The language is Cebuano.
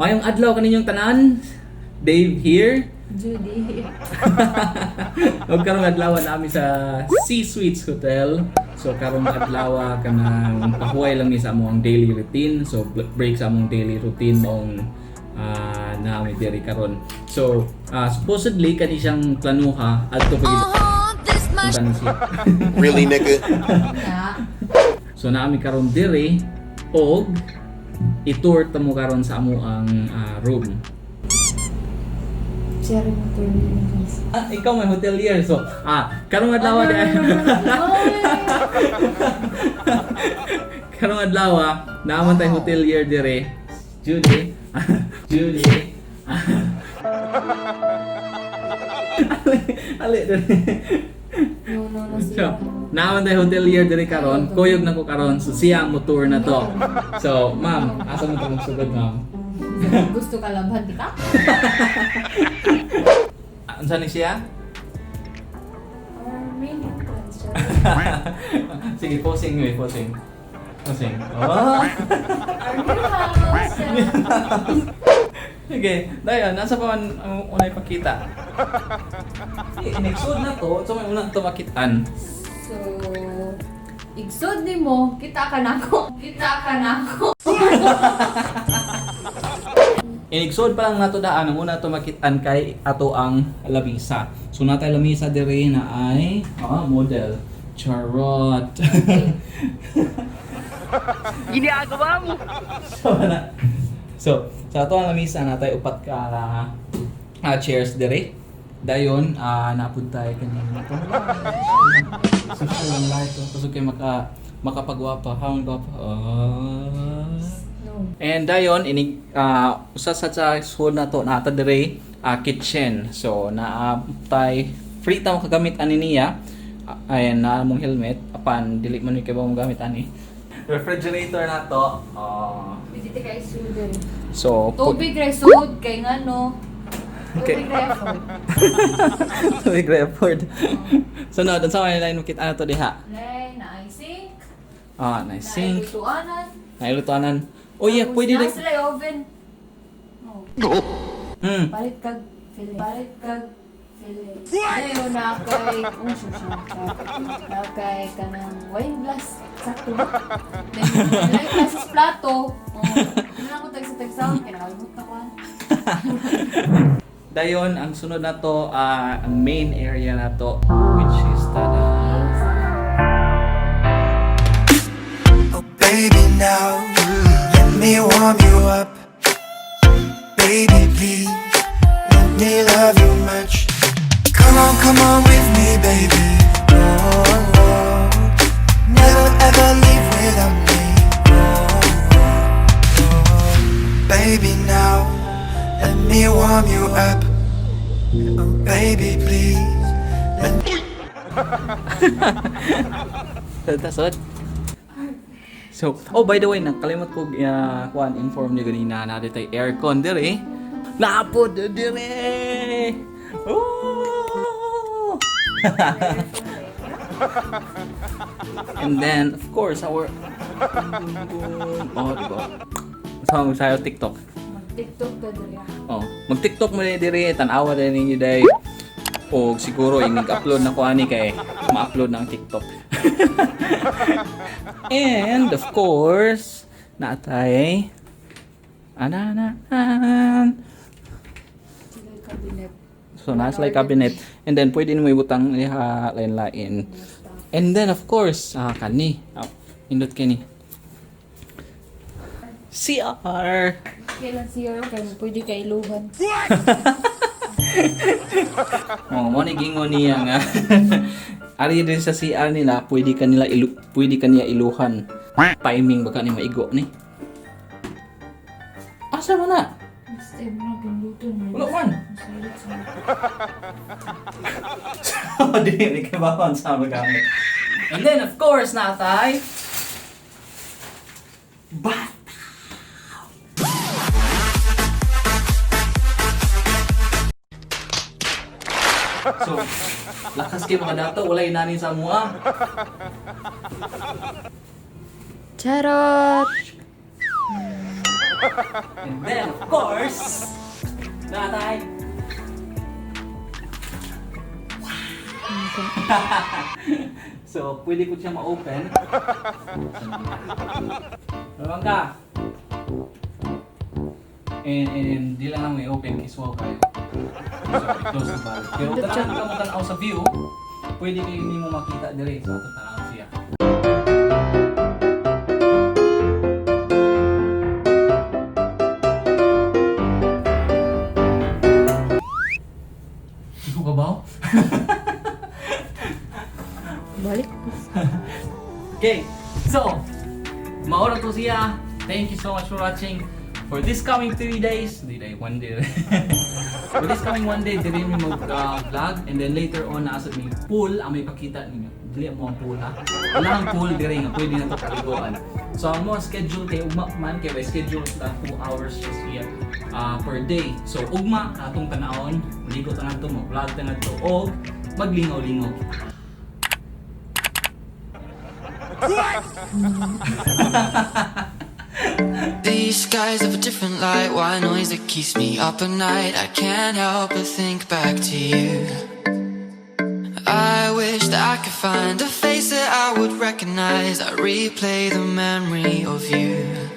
Mayong adlaw kaninyong tanan. Dave here. Judy. Ug karong adlaw nami sa Sea Suites Hotel. So karong adlaw kanang pahuway lang ni sa among daily routine. So break sa among daily routine maong naami diri karon. So supposedly kani siyang planuha adto pa gid punta ni siya. Really, nigga? Nga. So naami karon diri og i-tour ta mo karon sa amo ang room. Share mo to guys. Ah, ikaw may hotelier, so karong adlaw di karong adlaw naaman tay hotelier dire. Judy. Judy. Ali, ali dire. No, no, no So, siya. naaman tay hotelier dire karon, kuyog na ko karon, so siya ang motor na to. So, ma'am, asa mo to magsugod, ma'am? Gusto ka labhan, di ka? Unsa ni siya? Our main entrance. Sige, posing yun, posing. Posing. Oh! Our new house. Sige, dayon, nasa pa man ang unay pakita. Eh, Next na to, so may unang to makitaan. So, igsod ni mo, kita ka na ako. Kita ka na ako. Inigsod pa lang nato daan, ang una to makitaan kay ato ang lamisa. So natay lamisa dire na ay model. Charot. Ginagawa mo. So, na, so sa ato ang lamisa natay upat ka chairs dire. Dayon naapod tayo kanyang ito. Social lang light to. Kusog kay makapagwapa. Hawang gwapa. Ah. No. And dayon inig usa sa sud na to naata dire kitchen. So naa tay free ta makagamit ani niya. Ayan na mong helmet apan dili man ni kay ba mo gamit ani. Refrigerator na to. Pwede tayo kay sud. So Tubig ray sud kay ngano. Okay. Tubig ray afford. Tubig ra afford. So no, dun sa may line makita na to diha. Lay na ay sink. Ah, nice sink. Lutuanan. Nailutuanan. Oh yeah, Tapos pwede naa na. sila yung oven. Oh. Palit kag fillet. Palit kag fillet. Dayon na kay oh shush, na kay kanang wine glass. Sakto ba? Dayon na kay sa plato. Oh, ano ko tag sa tagsaon kay nakalimot na ko. Dayon ang sunod na to ang main area na to, which is tada. Oh, baby, now let me warm you up. Baby, please let me love you much. Come on, come on with me, baby. Oh. Never ever leave without me. Oh. Baby, now let me warm you up. Oh, baby, please let Tasod. So, oh, by the way, nakalimot ko kuan inform niyo ganina na dito aircon dire. Naapod dire. Oh! And then, of course, our oh, diba? Sa mo sayo TikTok. Mag TikTok ka diri. Oh, mag-TikTok mo dire, tan-awa din ninyo day. O siguro yung upload na ko ani kay ma-upload na ang TikTok. And of course, naatay ananan. Sila yung cabinet. So nasa like cabinet and then pwede nimo ibutang iha lain-lain. And then of course, kani. Oh, indot kini. CR. Kailan siya kay pwede kay iluhan. Oh, mo ni gingon niya nga. Ari din sa CR nila, pwede ka niya iluhan. Timing baka ni maigo ni. Asa man na? Next time na pindutan mo. Wala man. Masalit sa So, di ni kay bawan sa magamit. And then of course, natay Bat. So, lakas kay mga dato, walay nani sa mua. Charot! And then, of course, natay. So, pwede ko siya ma-open. Ano ka? And di lang lang may open kay suwaw kayo. So, close na balik. Pero kung ka mo tanaw sa view, pwede kayo hindi mo makita dire. So, atong tanaw siya. Ikaw ka ba? Balik. Okay, so, mao ra to siya. Thank you so much for watching. For this coming 3 days, di day, one day. For this coming one day, diri mi mag vlog and then later on naa sa mi pool ang may pakita ninyo. Dili mo ang pool ha. Wala ang pool diri nga pwede na to paliguan. So ang mo schedule kay ugma man kay by schedule sa 2 hours just siya per day. So ugma atong tanawon, maligo ta ngadto, mag-vlog ta ngadto og maglingaw-lingaw kita. These skies have a different light. Why noise that keeps me up at night? I can't help but think back to you. I wish that I could find a face that I would recognize. I replay the memory of you.